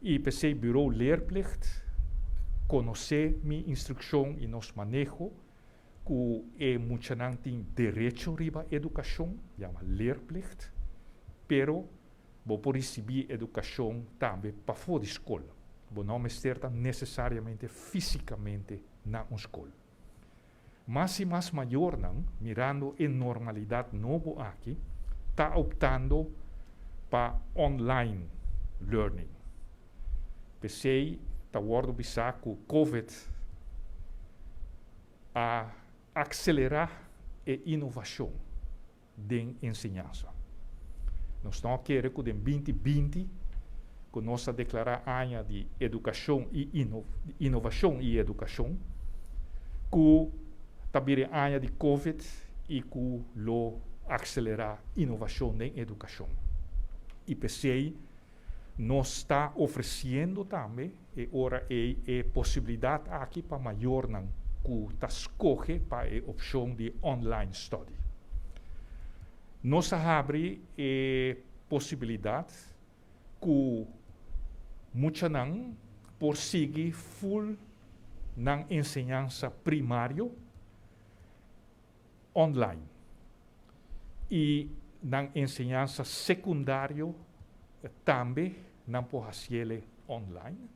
I p'esei Bureau Leerplicht konosé mi instrukshon i nos maneho ku e muchanan tin derecho riba edukashon, yama leerplicht, pero bo por risibí edukashon tambe pafó di skol. Bo no mester ta nesesariamente físikamente na un skol. Mas i mas mayornan, mirando e normalidat nobo aki, ta optando pa online learning. P'esei ta wòrdu bisá ku Covid a akselerá e inovashon den enseñansa. Nos no a kere ku den 2020, ku nos a deklará aña di edukashon i inovashon i edukashon, ku ta bira e aña di Covid i ku lo akselerá inovashon den edukashon. I p'esei nos ta ofresiendo tambe e ora ei e posibilidat aki pa mayornan ku ta skohe pa e opshon di online study. Nos a habri e posibilidat ku muchanan por sigui full nan enseñansa primario online i nan enseñansa sekundario tambe nan por hasiele online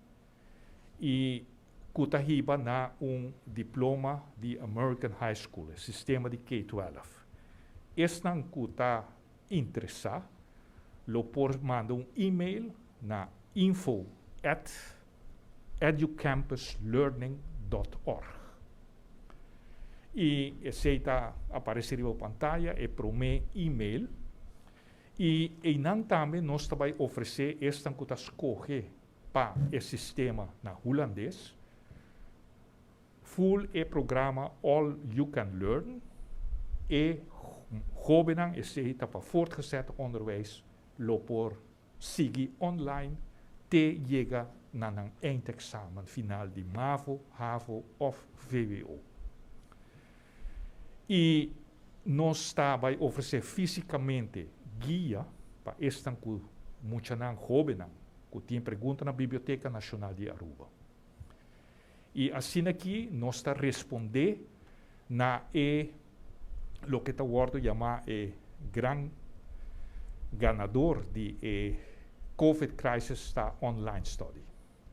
i ku ta hiba na un diploma di American High School, e sistema di K-12. Esnan ku ta interesá lo por manda un email na info@educampuslearning.org. I esei ta aparesé riba pantaya, e promé email. I einan tambe nos ta bai ofresé esnan ku ta skohe pa e sistema na hulandes full e programa All You Can Learn. E hóbennan, esei ta pa voortgezet onderwijs, lo por sigui online te yega na nan eindexamen final di MAVO, HAVO òf VWO. I nos ta bai ofresé físikamente guia pa esnan ku muchanan hóbennan ku tin pregunta na Biblioteka Nashonal di Aruba. I asina aki nos ta respondé na e loke ta wòrdu yamá e gran ganador di e Covid crisis, ta online study.